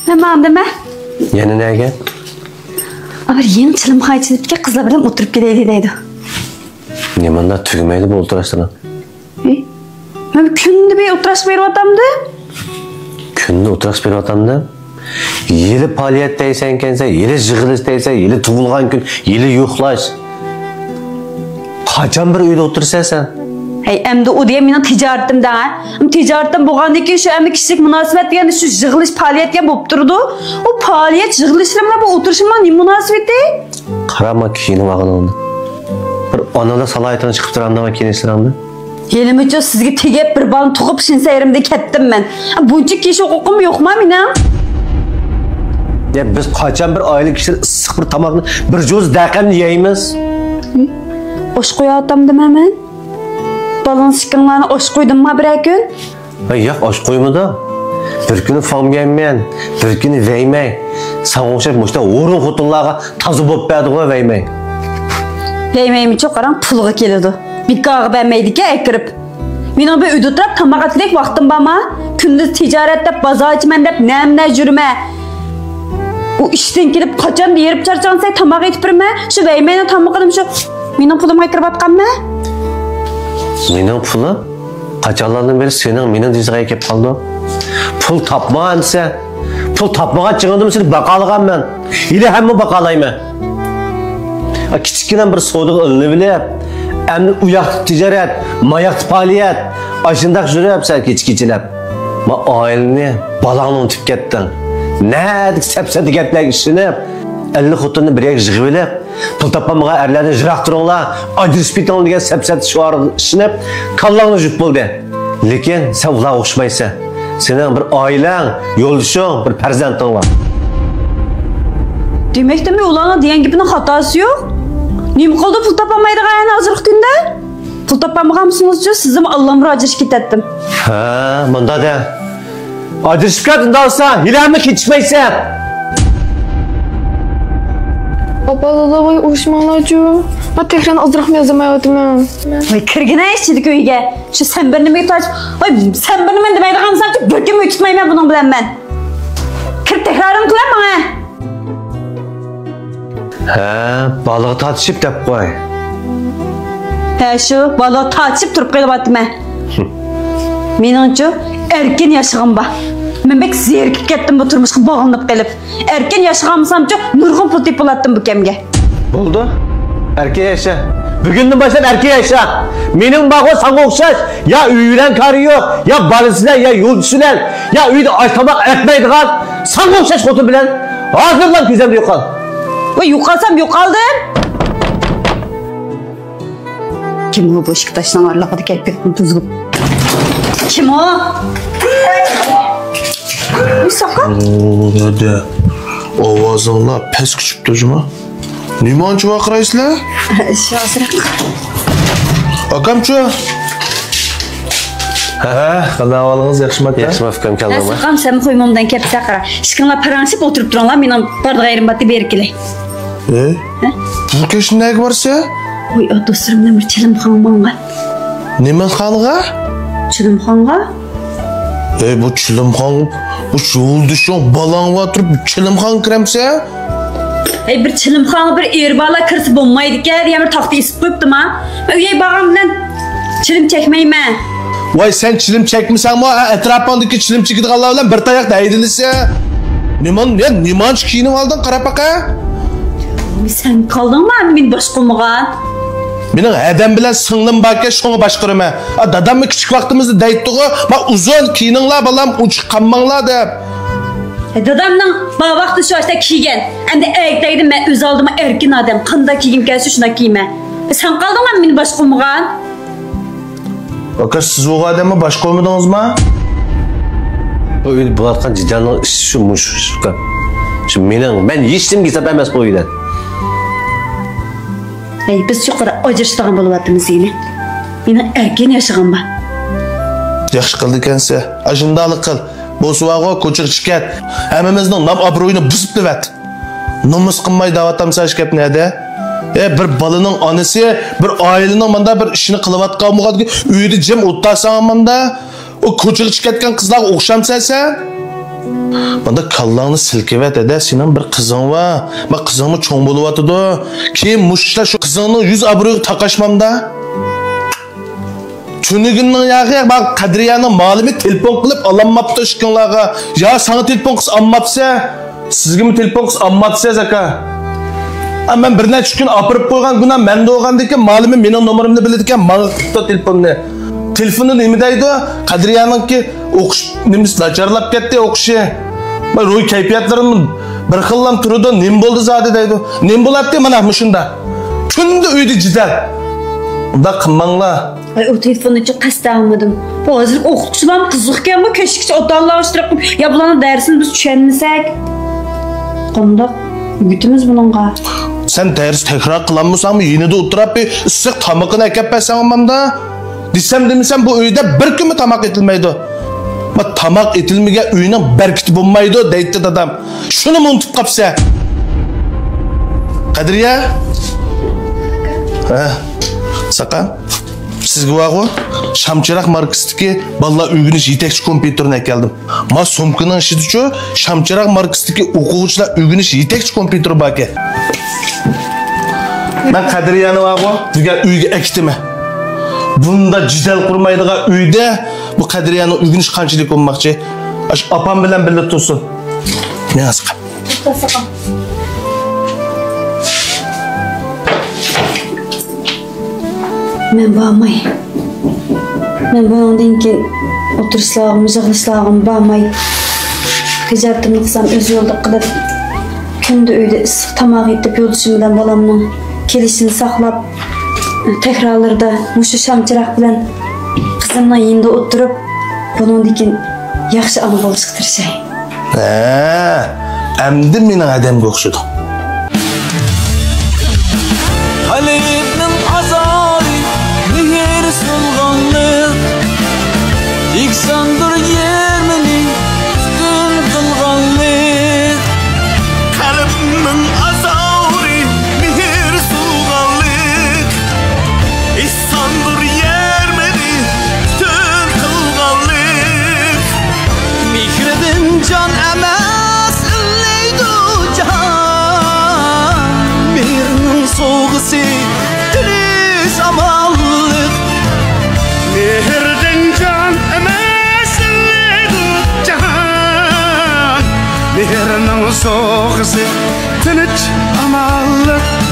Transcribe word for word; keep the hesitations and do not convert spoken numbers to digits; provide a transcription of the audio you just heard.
مەن ماڭدىم، مەن. يەنە نەگە؟ ئا، بىر يېڭى چىلىمخانا ئېچىلىپتىكەن، قىزلار بىلەن ئولتۇرۇپ كېلەيلى دەيدۇ. نېمانداق تۈگىمەيدۇ بۇ ئولتۇرۇشلىرىڭ؟ ھە؟ مەن كۈندە بىر ئولتۇرۇشقا بېرىۋاتامدۇ. كۈندە ئولتۇرۇشقا بېرىۋاتامدۇ؟ يىلى پائالىيەت دەيسەن ئىكەنسەن، يىلى يىغىلىش دەيسەن، يىلى تۇغۇلغان كۈن، يىلى يوقلاش. قاچان بىر ئۆيدە ئولتۇرىسەن سەن؟ ھەي، ئەمدى ئۇ دېگەن مېنىڭ تىجارىتىم دەڭ، ھە؟ تىجارىتىم بولغاندىن كېيىن شۇ ئەمدى كىشىلىك مۇناسىۋەت دېگەندە شۇ يىغىلىش پائالىيەت دېگەن بولۇپ تۇرىدۇ. ئۇ پائالىيەت يىغىلىشلىرىم بىلەن بۇ ئولتۇرۇشۇمنىڭ نېمە مۇناسىۋىتى؟ قارا، ما كىيىنىپ ئالغىنىڭنى. بىر ئانىلار سالاھىيىتىڭنى چىقىپ تۇرامدۇ ما كىيىنىشلىرىڭنى؟ ھېلىمۇچۇ سىزگە تېگىپ، بىر بالىنى تۇغۇپ، شىنسەيرىمدە كەتتىم مەن. بۇنچە كىيىش ھوقۇقۇم يوقما مېنىڭ؟ يا، بىز قاچان بىر ئائىلە كىشىلىرى ئىسسىق بىر تاماقنى، بىر جوز دەقەمنى يەيمىز؟ ئاش قويۇۋاتامدىمەن مەن؟ بالىڭىز ئىككىڭلارنى ئاش قويدۇمما بىرەر كۈن؟ ھە، ياق، ئاش قويمىدى. بىر كۈنى فامگەنمەن، بىر كۈنى ۋەيمەي. ساڭا ئوخشاش مۇشۇنداق ھۇرۇن خوتۇنلارغا تازا بولۇپ بەردىغۇ ۋەيمەي. ۋەيمەيمىچۇ، قاراڭ، پۇلغا كېلىدۇ. بىكارغا بەرمەيدىكەن ئەكىرىپ. مېنىڭ بىر ئۆيدە ئولتۇرۇپ تاماق ئەتكۈدەك ۋاقتىم بارما؟ كۈندۈز تىجارەت دەپ، بازار ئاچىمەن دەپ، نەمنە يۈرمە. ئۇ ئىشتىن كېلىپ قاچان ھېرىپ چارچانسەك تاماق ئېتىپ بېرىمەن، شۇ ۋەيمەينىڭ تامىقىنىمۇ شۇ مېنىڭ پۇلۇمغا كىرىۋاتقانمۇ؟ مېنىڭ پۇلۇم؟ قاچانلاردىن بېرى سېنىڭ مېنىڭ دېيىشىڭگە كېلىپ قالدى؟ پۇل تاپمىغان دېسە، پۇل تاپمىغان چېغىڭدىمۇ سېنى باقالىغانمەن. ھېلىھەممۇ باقالايمەن. ئا، كىچىككىنە بىر سودىغا ئىلىنىۋېلىپ، ئەمدى ئۇ ياقتا تىجارەت، ما ياقتا پائالىيەت، ئاشۇنداق يۈرۈپ سەن كېچە كېچىلەپ. ما ئائىلىنى، بالاڭنى ئۇنتۇپ كەتتىڭ. نەدىكى سەپسەتە گەپلەرگە ئىشىنىپ، ئەللىك خوتۇننى بىر يەرگە يىغىۋېلىپ، پۇل تاپالمىغان ئەرلەردىن يىراق تۇرۇڭلار، ئاجرىشىپ كېتىڭلار دېگەن سەپسەتە شوئارغا ئىشىنىپ، كاللاڭنى يۇيۇپ بولدى. لېكىن سەن ئۇلارغا ئوخشىمايسەن. سېنىڭ بىر ئائىلەڭ، يولدىشىڭ، بىر پەرزەنتىڭ بار. دېمەكتىمۇ ئۇلارنىڭ دېگەن گېپىنىڭ خاتاسى يوق. نېمە قىلدى پۇل تاپالمايدىغان ئەرنى ھازىرقى كۈندە؟ پۇل تاپالمىغانمىسىڭىزچۇ، سىزمۇ ئاللامۇرۇ ئاجرىشىپ كېتەتتىم. ھە، مۇنداق دە. ئاجرىشىپ كەت، ئۇنداق بولسا، ھېلىھەممە كېچىكمەيسەن. ئاپا، دادا، ۋاي، ئۇرۇشماڭلارچۇ. مەن تېخىرىنى ئازراقمۇ يازمايۋاتىمەن. ۋاي، كىرگىنە ئىچىدىكى ئۆيگە. شۇ سەن بىر نېمىگە تاش-، ۋاي، سەن بىر نېمە دېمەيدىغان سانچۇ، بىر كۈنمۇ ئۆتۈتمەيمەن بۇنىڭ بىلەن مەن. كىر، تەكرارىنى قىلە ماڭا. ھە، بالىغا تارتىشىپ دەپ قوي. ھە، شۇ، بالىغا تارتىشىپ تۇرۇپ قېلىۋاتىمەن. مېنىڭچۇ، ئەركىن ياشىغىن بار. مەن بەك زېرىكىپ كەتتىم بۇ تۇرمۇشقا باغلىنىپ قېلىپ. ئەركىن ياشىغانمىسامچۇ، نۇرغۇن پۇل تېپىپ بولاتتىم بۇ كەمگە. بولدى. ئەركىن ياشا. بۈگۈندىن باشلاپ ئەركىن ياشا. مېنىڭ بارغۇ ساڭا ئوخشاش يا ئۆي بىلەن كارى يوق، يا بالىسى بىلەن، يا يولدىشى بىلەن، يا ئۆيدە ئاش تاماق ئەتمەيدىغان ساڭا ئوخشاش خوتۇن بىلەن ھازىرلا كۆزۈمدىن يوقال. ۋاي، يوقالسام يوقالدىم. كىم ئۇ بۇ ئىككى تاشنىڭ ئارىلىقىدا كەلگەن تۇزغۇن؟ كىم ئۇ؟ بۇ ساقال؟ ئوو، دادە. ئاۋازىڭلار پەسكە چۈشۈپتۇ جۇما. نېمانچە ۋارقىرايسىلەر؟ شۇ ئازراق. ئاكامچۇ؟ ھە، قانداق ئەھۋالىڭىز، ياخشىمۇ ئاكا؟ ياخشىمۇ ئۇكام، ھە، كەلدىڭمۇ؟ ساقام، سەن قوي مومدان كەپسە قارا. ئىككىڭلار پاراڭلىشىپ ئولتۇرۇپ تۇرۇڭلار، مېنىڭ بارىدىغان يېرىم بارتى، بېرىپ كېلەي. ئەي، ھە؟ بۇ كەچتە نەگە بارسە؟ ۋاي، ئا، دوستلىرىم بىلەن بىر چىلىمخانىغا ماڭغان. نېمە خانىغا؟ چىلىمخانغا. ئەي، بۇ چىلىمخان، بۇ يولدىشىڭ بالاڭ بار تۇرۇپ چىلىمخانغا كىرەمسەن؟ ئەي، بىر چىلىمخانغا بىر ئېرى بارلار كىرسە بولمايدىكەن دېگەن بىر تاختا ئېسىپ قويۇپتىما. مەن ئۆيگە بارغان بىلەن چىلىم چەكمەيمەن. ۋاي، سەن چىلىم چەكمىسەڭمۇ، ئەتراپىڭدىكى چىلىم چېكىدىغانلار بىلەن بىر تاياقتا ھەيدىلىسە. نېمە، نېمانچە كىيىنىۋالدىڭ، قارا پاقا؟ سەن قالدىڭمۇ ئەمدى مېنى باشقۇرمىغان؟ مېنىڭ ھەدەم بىلەن سىڭلىم باركەن، شۇڭا باشقۇرىمەن. ئا، داداممۇ كىچىك ۋاقتىمىزدا دەيتتىغۇ، ما ئۇزۇن كىيىنىڭلار بالام، ئوچۇق قالماڭلار دەپ. ھە، دادامنىڭ بار ۋاقتى شۇ ئاشتا كىيگەن. ئەمدى ئەگدەيدىم مەن ئۆز ئالدىما ئەركىن ئادەم. قانداق كىيگۈم كەلسە شۇنداق كىيىمەن. سەن قالدىڭمۇ مېنى باشقۇرمىغان؟ ئاكا، سىز ئۇ ئادەمنى باشقۇرمىدىڭىزما؟ بۇ ئۆيدە بولۇۋاتقان جېدەلنىڭ ئىشى شۇ، مۇشۇ ئىش ئۇكام. شۇ مېنىڭ، مەن ھېچنېمىگە ھېساب ئەمەس بۇ ئۆيدە. ھەي، بىز چوقۇر ئاجرىشىدىغان بولۇۋاتىمىز يەنە. مېنىڭ ئەركىن ياشىغىنىم بار. ياخشى قىلدىكەنسەن. ئاشۇنداقلا قىل. بولسا بارغۇ، كوچىغا چىقىپ كەت. ھەممىمىزنىڭ نام-ئابرۇيىنى بۇزۇپ دەۋەت. نومۇس قىلماي دەۋاتامسەن ئىش گەپنى ھەدە؟ ئە، بىر بالىنىڭ ئانىسى، بىر ئائىلىنىڭ ماندا بىر ئىشىنى قىلىۋاتقان بولغاندىكىن ئۆيدە جىم ئولتۇرساڭ ماندا، ئۇ كوچىغا چىقىپ كەتكەن قىزلارغا ئوخشامسەن سەن؟ مانا كاللاڭنى سىلكىۋەت، ھەدە، سېنىڭ بىر قىزىڭ بار. ما قىزىڭمۇ چوڭ بولۇۋاتىدۇ. كېيىن مۇشۇ ئىشلار شۇ قىزىڭنىڭ يۈز ئابرۇيىغا تاقاشمامدا؟ تۈنۈگۈننىڭ ياغى، ما قەدرىيەنىڭ مالىمى تېلېفون قىلىپ ئالالماپتۇ ئىككىڭلارغا. يا ساڭا تېلېفون قىلسا ئالماپسەن، سىزگىمۇ تېلېفون قىلسا ئالماپسىز ئاكا. ئا، مەن بىر نەچچە كۈن ئاپىرىپ قويغان گۇناھ مەندە بولغاندىكىن، مالىمى مېنىڭ نومۇرۇمنى بىلىدىكەن، ماڭا قىپتۇ تېلېفوننى. تېلېفوندا نېمە دەيدۇ؟ قەدرىيەنىڭكى ئوقۇش نېمىسى ناچارلاپ كەتتى، ئوقۇشى. ما روھىي كەيپىياتلىرىمۇ بىر خىللا تۇرىدۇ، نېمە بولدى زادى دەيدۇ. نېمە بولاتتى مانا مۇشۇنداق. كۈندە ئۆيدە جېدەل. ئۇنداق قىلماڭلار. ئاي، ئۇ تېلېفوننىچۇ قەستەن ئالمىدىم. بۇ ھازىرقى ئوقۇتقۇچىلارمۇ قىزىقكەنغۇ، كەچكىچە ئاتا-ئانىلارغا ئۇچراپ، يا بۇلارنىڭ دەرسىنى بىز چۈشەنمىسەك، قانداق ئۆگىتىمىز بۇنىڭغا؟ سەن دەرس تەكرار قىلالمىساڭمۇ، يېنىدا ئولتۇراپ بىر ئىسسىق تامىقىنى ئەكەپ بەرسەڭ ئاماندا. دېسەم دېمىسەم، بۇ ئۆيدە بىر كۈنمۇ تاماق ئېتىلمەيدۇ. ما تاماق ئېتىلمىگەن ئۆينىڭ بەرىكىتى بولمايدۇ، دەيتتى دادام. شۇنىمۇ ئۇنتۇپ قاپسەن. قەدرىيە. ھە. ساقا. سىزگە بارغۇ، شامچىراغ ماركىسىدىكى بالىلار ئۆگىنىش يېتەكچى كومپيۇتېرىنى ئەكەلدىم. ما سومكىنىڭ ئىچىدىچۇ شامچىراغ ماركىسىدىكى ئوقۇغۇچىلار ئۆگىنىش يېتەكچى كومپيۇتېرى باركەن. مەن قەدرىيەنى بارغۇ، بۈگۈن ئۆيگە ئەكېتىمەن. بۇنداق جېدەل قۇرمايدىغان ئۆيدە بۇ قەدرىيەنىڭ ئۆگىنىشى قانچىلىك بولماقچى؟ ئاشۇ ئاپام بىلەن بىللە تۇرسۇن. مېڭە ساقا. مەن بارماي. مەن بۇنىڭدىن كېيىن ئولتۇرۇشلارغىمۇ، يىغىلىشلارغىمۇ بارماي. تىجارىتىمنى قىلسام ئۆز يولىدا قىلىپ، كۈندە ئۆيدە ئىسسىق تاماق ئېتىپ، يولدىشىم بىلەن بالامنىڭ كېلىشىنى ساقلاپ، تەكرارلىرىدا مۇشۇ شامچىراغ بىلەن قىزىمنىڭ يېنىدا ئولتۇرۇپ، بۇنىڭدىن كېيىن ياخشى ئانا بولۇشقا تىرىشاي. ھە، ئەمدى مېنىڭ ھەدەمگە ئوخشىدىڭ. قەلبنىڭ ئازارى، مېھىر سولغانلىق، ئېھساندۇر يېرىمنى پۈتۈن قىلغانلىق. قەلبنىڭ ئازارى، مېھىر سولغانلىق، ئېھساندۇر يېرىمنى پۈتۈن قىلغانلىق. مېھرىدىن جان ئەمەس ئىللەيدۇ جاھان، مېھرىنىڭ سوۋغىسى تىنچ ئامانلىق. مېھرىدىن جان ئەمەس ئىللەيدۇ جاھان، مېھرىنىڭ سوۋغىسى تىنچ ئامانلىق.